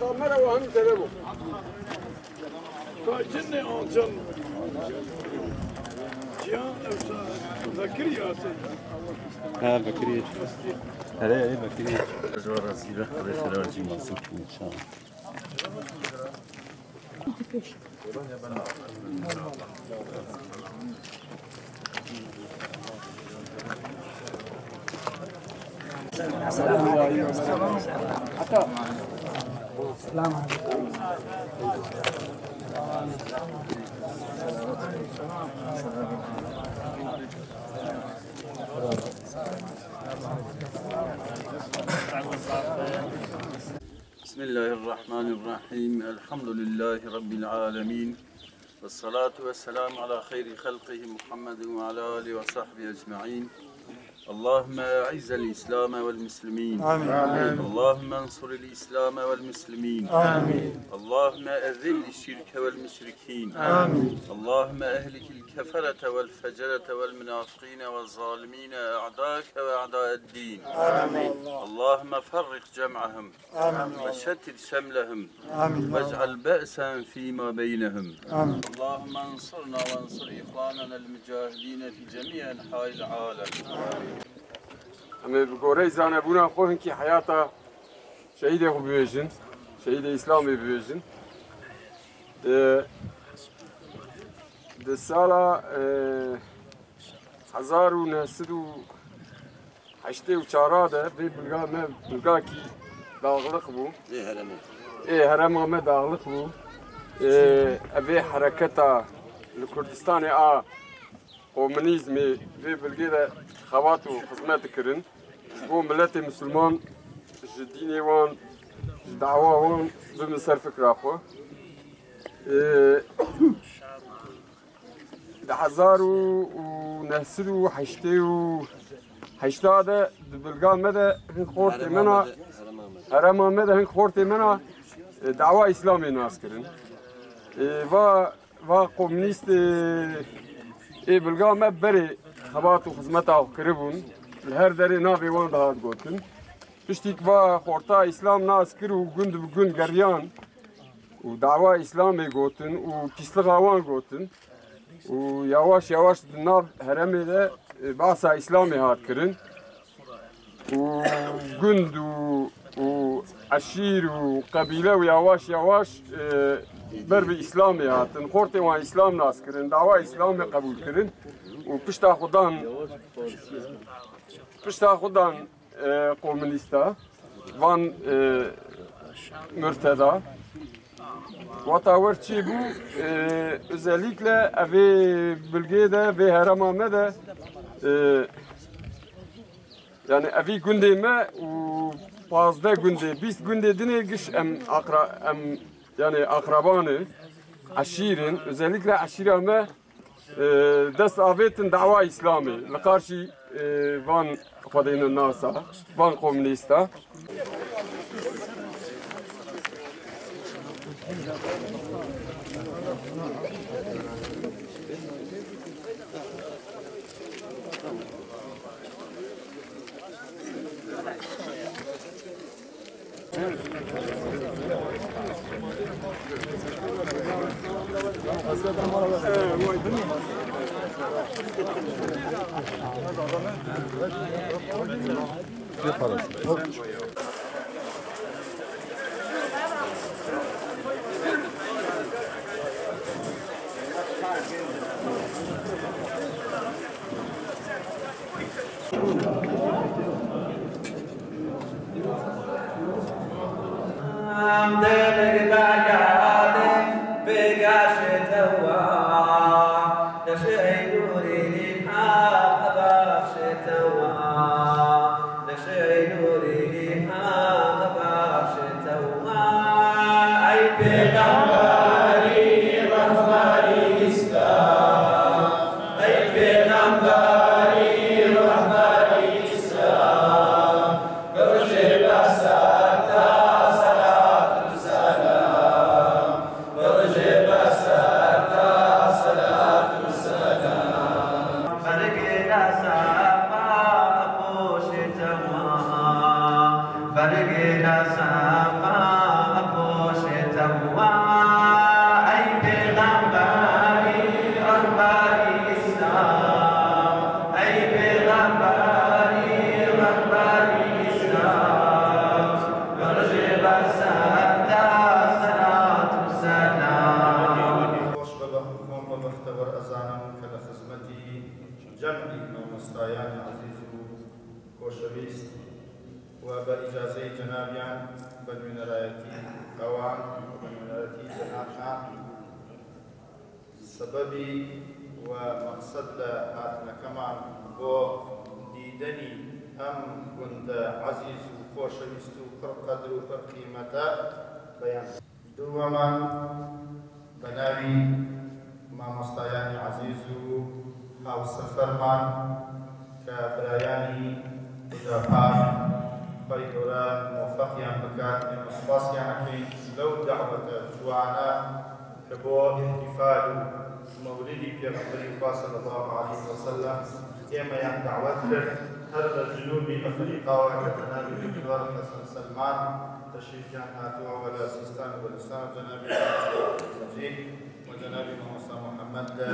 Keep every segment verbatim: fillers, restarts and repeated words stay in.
Kamera ve hem telefon. Ka cinê alçan. Cihan evsa Zekeriya se. Ha, Bekirî. Erê, erê, Bekirî. Ez wa rastî ve, Xwedê xêra we cî masûm. İnşallah. بسم الله الرحمن الرحيم. الحمد لله رب العالمين. والصلاة والسلام على خير خلقه محمد وعلى آله وصحبه أجمعين. اللهم أعز الإسلام والمسلمين. آمين. اللهم انصر الإسلام والمسلمين. آمين. اللهم أذل الشرك والمشركين. آمين. اللهم أهلك الكفرة والفجرة والمنافقين والظالمين أعداءك وأعداء الدين. آمين. اللهم فرق جمعهم. آمين. وشتت شملهم. آمين. واجعل بأسا فيما بينهم. آمين. اللهم انصرنا وانصر إخواننا المجاهدين في جميع أنحاء العالم. Em ê bi goreyê zanebûna xwe hinkî heyata şehîdê xwe bibêjin, şehîdê Îslamê bibêjin. Di, di sala, e, hezar û neh sed û heştê û çar de vê bilga me bilgakî dağlık bû. Ê herêmê. Ê herêma me dağlık bû. Ê, evê hereketa li Kurdistanê a komunîzmê vê bilgê de xebat û xizmet dikirin. Ji bo miletê misilman ji dînê wan, ji dawa wan bibin ser fikra xwe. Ê, Di hezar û neh sed û heştê û heşt de di bilga me de hin xortê me na, herêma me de hin xortê me na, e, dawa Îslamê nas kirin. E, va, va komûnîstê, e, ê bilga me berê xebat û xizmeta xwe kiribûn. Li her derê navê wan dihat gotin. Piştî ku va xorta Îslam nas kir û gund bi gund geriyan, û dawa Îslamê gotin û pîslixa wan gotin û yawaş yawaş di nav herêmê de, e, behsa Îslamê hat kirin û gund û, û eşîr û qebîle û yawaş yawaş, e, ber bi Îslamê hatin. Xortê wan Îslam nas kirin, dawa Îslamê qebûl kirin û pişta xwe dan, pişta xwe dan e, komûnîsta, van, e, murteda. Wata wer çi bû, e, özellikle evê bilgê de, vê herêma me de, e, yani evî gundê me û pazdeh gundê, bîst gundê dinê giş em aqra-, em, yani akraban e, eşîr in. Özellikle eşîra me e, dest avêtin dawa Îslamê li qarşî, e, van xwedêne nasa, van komûnîsta. بە ئیجازەی جەنابیان، بە نوێنەرایەتی ئەوان، بە نوێنەرایەتی جەنابتان، سەبەبی و مەقسەد لە هاتنەکەمان بۆ دیدەنی ئەم گوندە عەزیز و خۆشەویست و پڕ قەدر و پڕ قیمەتە بەیان. دووەمان بە ناوی مامۆستایانی عەزیز و هاوسەفەرمان کە برایانی خوداپاک، خوای گەورە موفەقیان بکات، ئێمە سوپاسیان ئەکەین لەو دەعوەتە جوانە کە بۆ ئیحتیفال و مەولدی پێغەمبەری خوا صلی الله علیه وسلم ئێمەیان دەعوەت کرد. هەر لە جنوبی ئەفریقاوە کە جەنابی دکتۆر حەسەن سەلمان تەشریفیان هاتووە و لە سیستان و بەلوچستان و جەنابی مامۆستا مەجید و جەنابی مامۆستا محەممەد لە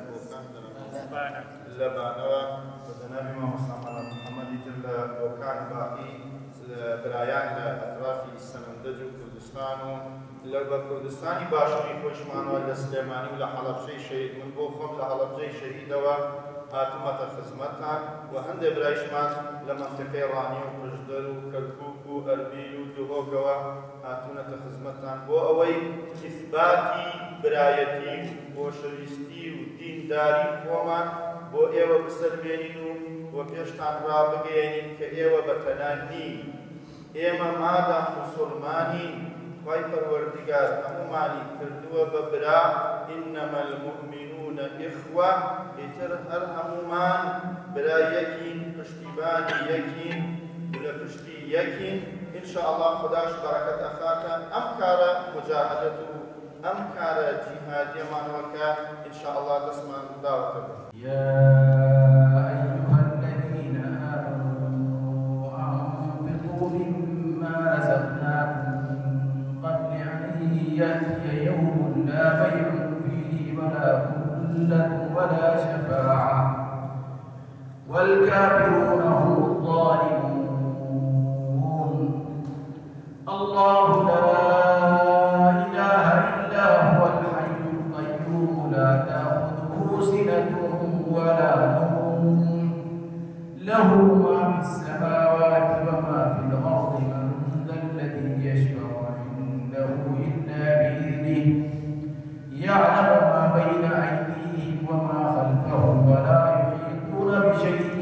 بۆکان، جەنابی مامۆستا لە بانەوە و جەنابی مامۆستا مەلا محەممەدی تر لە بۆکان باقی لە برایان لە ئەترافی سەمەندەج و کوردستان و لە بە کوردستانی باشووری خۆشمانەوە لە سلێمانی و لە حەڵەبجەی شەهید، من بۆ خۆم لە هەڵەبجەی شەهیدەوە هاتوومەتە خزمەتتان و هەندێک برایشمان لە مەنتیقەی ڕانیە و پشدەر و کەرکووک و ئەربیل و دهۆکەوە هاتوونەتە خزمەتتان بۆ ئەوەی ئیثباتی برایەتی و خۆشەویستی و دینداری خۆمان بۆ ئێوە بسەلمێنین و وە پێشتان ڕابگەیەنین کە ئێوە بە تەنیا نین. ئێمە مادام موسڵمانین، خوای پەروەردگار هەموومانی کردووە بە برا، «إنما المؤمنون إخوة»، ئیتر هەر هەموومان برا یەکین، پشتیبانی یەکین و لە پشتی یەکین. ان شاء الله خوداش بەرەکەت ئەخاتە ئەم کارە مجاهدەت و ئەم کارە جیهادیەمانەوە کە ان شاء الله دەستمان داوەتە بن. يا أيها الذين آمنوا أنفقوا مما رزقناكم من قبل أن يأتي يوم لا بيع فيه ولا خلة ولا شفاعة والكافرون هم الظالمون. الله لا إله إلا هو الحي القيوم لا تأخذه سنة ولا نوم له ما في السماوات وما في الأرض من ذا الذي يشفع عنده إلا بإذنه يعلم ما بين أيديهم وما خلفهم ولا يحيطون بشيء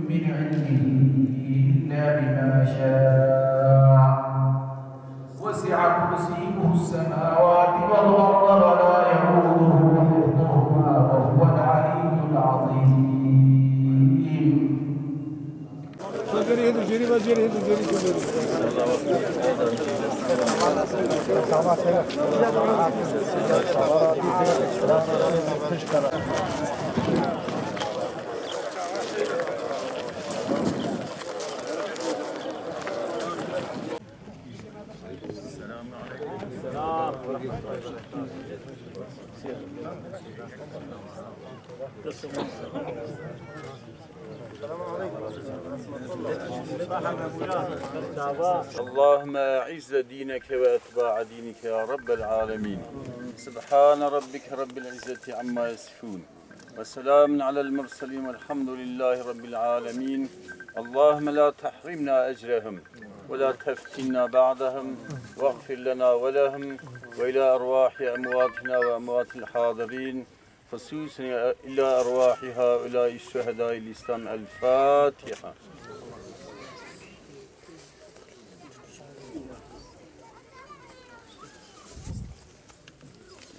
من علمه إلا بما شاء وسع كرسيه السماوات والأرض ولا يئوده حفظهما وهو العلي العظيم. اللهم أعز دينك وأتباع دينك يا رب العالمين. سبحان ربك رب العزة عما يصفون. وسلام على المرسلين والحمد لله رب العالمين. اللهم لا تحرمنا أجرهم ولا تفتنا بعدهم واغفر لنا ولهم وإلى أرواح أمواتنا وأموات الحاضرين، خصوصا إلى أرواح هؤلاء الشهداء الإسلام. الفاتحة.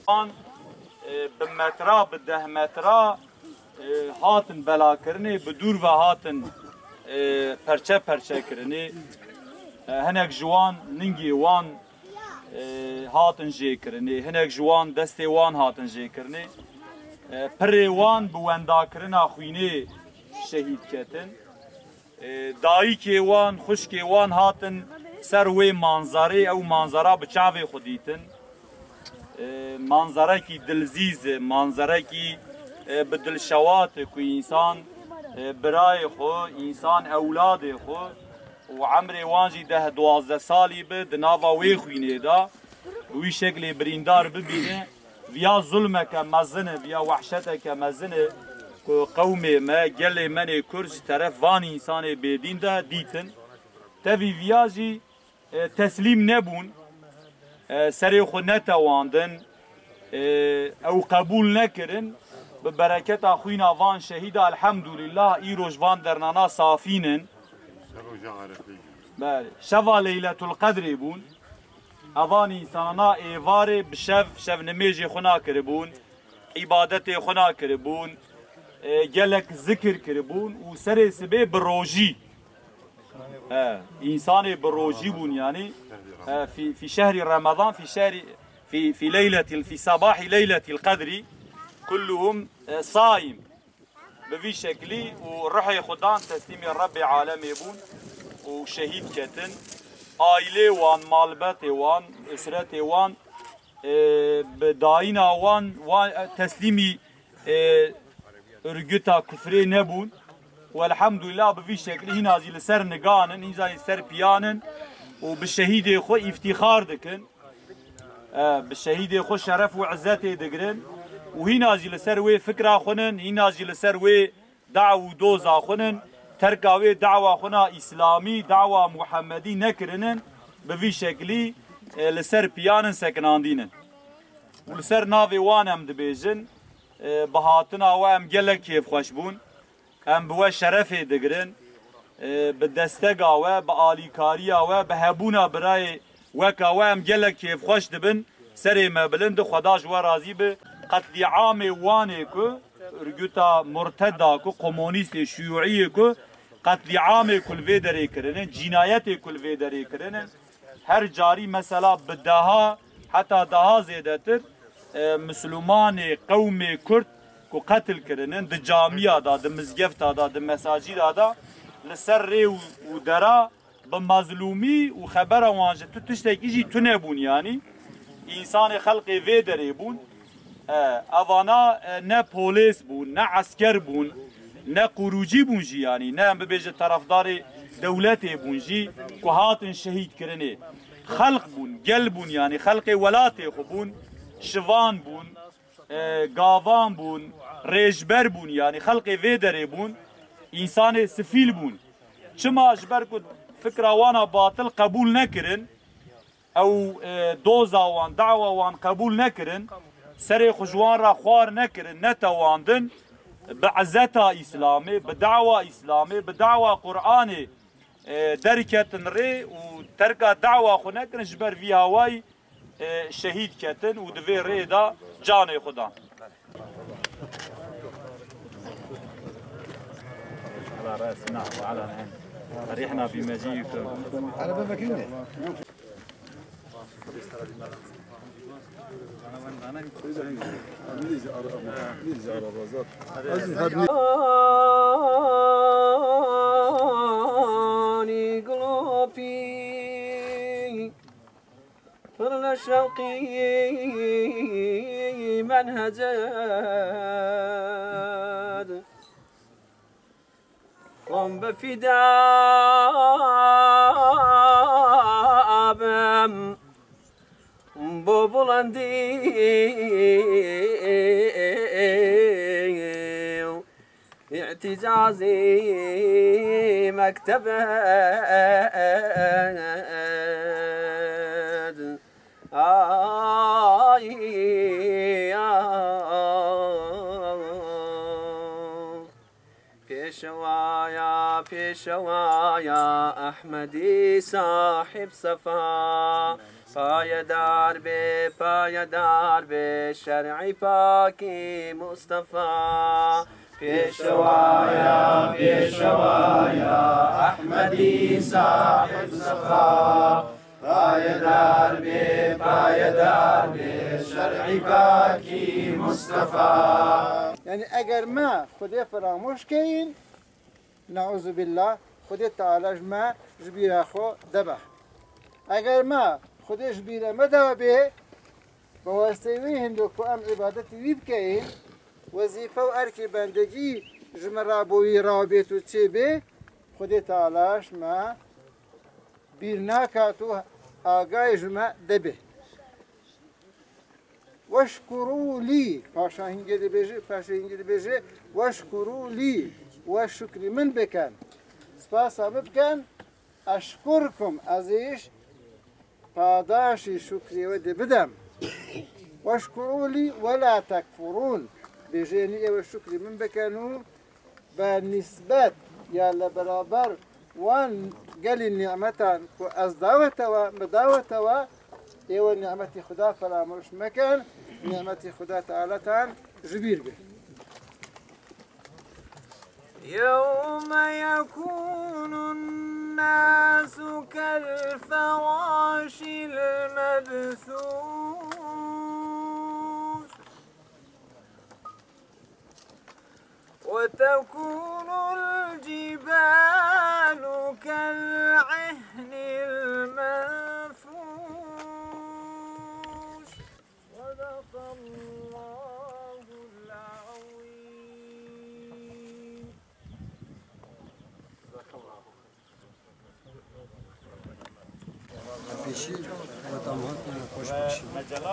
An, e, bi metra, bi deh metra, e, hatin belakirinê, bi dûr ve hatin, e, perçe perçe kirinê. E, hinek ji wan ningê wan, e, hatin jêkirinê, hinek ji wan destê wan hatin jêkirinê. E, pirê wan bi wendakirina xwînê şehîd ketin. E, dayikê wan, xwişkê wan hatin ser wê manzarê, ew manzara bi çavê xwe dîtin. E, manzarekî dilzîz e, manzarekî, e, bi dilşewat e ku însan, e, birayê xwe, însan ewladê xwe û emrê wan jî deh duwazdeh salî bi di nava wê xwînê de, bi wî şeklê birîndar bibîne. Viya zulmeke mezin e, viya wehşeteke mezin e ku qewmê me, gelê me nê Kurd ji teref van însanê bêdîn de dîtin. Tevî viya jî, e, teslîm nebûn, e, serê xwe netewandin, e, ew qebûl nekirin. Bi bereketa xwîna van şehîda, elhemdulîllah, îroj van dernana safîn in. Belê. Şeva Leyletul Qedrê bûn. Evan însanana êvarê bi şev, şev nimêjê xwe nakiribûn, îbadetê xwe nakiribûn, e, gelek zikir kiribûn û serê sibê bi rojî. He, însanê bi rojî bûn, yanî, e, fî, fî şehrî Remezan, fî şehrî, fî, fî leyletil, fî sabahî leyletil qedrî, kulluhum, e, saim. Bi vî şeklî û ruhê xwe dan teslîmê Rebbê alemê bûn û şehîd ketin. Aîlê wan, malbetê wan, usretê wan, e, bi dayîna wan, wan, e, teslîmî, e, örgüta kufrê nebûn. Û elhemdulîlah bi vî şeklî hîna jî li ser nigan in, hîna jî ser piyan in û bi şehîdê xwe îftîxar dikin. E, bi şehîdê xwe şeref û izzetê digirin û hîna jî li ser wê fikra xwe nin, hîna jî li ser wê daw û doza xwe nin, terka wê dawa xwe na îslamî, dawa Muhemmedî nekirinin, bi vî şeklî, e, li ser piyan in, sekinandîn in. Û li ser navê wan em dibêjin, e, bi hatina we em gelek kêfxweş bûn. Em bi we şerefê digirin, e, bi destega we, bi alîkariya we, bi hebûna birayê weka we em gelek kêfxweş dibin. Serê me bilind, Xweda ji we razî bi. Qetlîamê Wanê ku örgüta murteda ku komunîstê şiyûîyê ku qetlîamê ku li vê derê kirinin, cînayetê ku li vê derê kirinin, her carî mesela bi deha, heta daha zêdetir, e, Misilûmanê qewmê Kurd ku qetil kirinin, di camiya de, di mizgefta de, di mesacîda de, li ser rê û, û dera bi mezlûmî û xebera wan ji tu tiştekî jî tune bûn, yanî însanê xelqê vê derê bûn. E, evana, e, ne polês bûn, ne esker bûn, ne qurûcî bûn jî, yanî ne em bibêje terefdarê dewletê bûn jî ku hatin şehîd kirinê. Xelq bûn, gel bûn, yanî xelqê welatê xwe bûn, şivan bûn, e, gavan bûn, rêjber bûn, yanî xelqê vê derê bûn, însanê sifîl bûn. Çima? Ji ber ku fikra wana batil qebûl nekirin, ew, e, doza wan, dawa wan qebûl nekirin, serê xwe ji wan re xwar nekirin, netewandin, bi izeta Îslamê, bi dawa Îslamê, bi dawa Qur'anê, e, derketin rê û terka dawa xwe nekirin, ji ber vî hawayî, e, şehîd ketin û di vê rê de canê xwe dan. على رأسنا وعلى العين. فرحنا بمجيئكم. Anî gilopî, pir li şewqî menheced. Xwem bi fîda bim bo bulendî û îtîcazî mektebed. Ay, ay. Pêşewaya, pêşewaya Ehmedî sahib sefa, payedar be, payedar be şer'î pakî Mustafa. Pêşewaya, pêşewaya Ehmedî sahib sefa, payedar be, payedar be şer'î pakî Mustafa. Yanî eger me Xwedê firamoş keyin, neuzubîllah, Xwedê Teala ji me ji bîra xwe debe. Eger me Xwedê ji bîra me dabê, bi wasteyê wî hindo ku em îbadetê wî bikeyin, wezîfe û erkê bendegî ji me re bo wî rawbêt û çêbê, Xwedê Teala ji me bîr nakat û agayê ji me debe. Weşkurû lî, paşa hingê dibêje, paşa hingê dibêje, weşkurû lî, we şukrî min bikin. Spasa min bikin. Eşkurkum, ez îş padaşî şukrê we dê bidem. Weşkurû lî we la tekfurûn. Bêjê nî êwe şukrî min bikin û be nisbet ya li beraber wan gelî nîmetan ku ez dawetewe, mi dawetewe, êwe nîmetî Xuda feramûş mekin, nîmetî Xuda Tealatan ji bîr bin. يوم يكون الناس كالفراش المبثوث وتكون الجبال كالعهن المنفوش. صدق الله العظيم. Pêşî, we tam hat, xweş bikişî.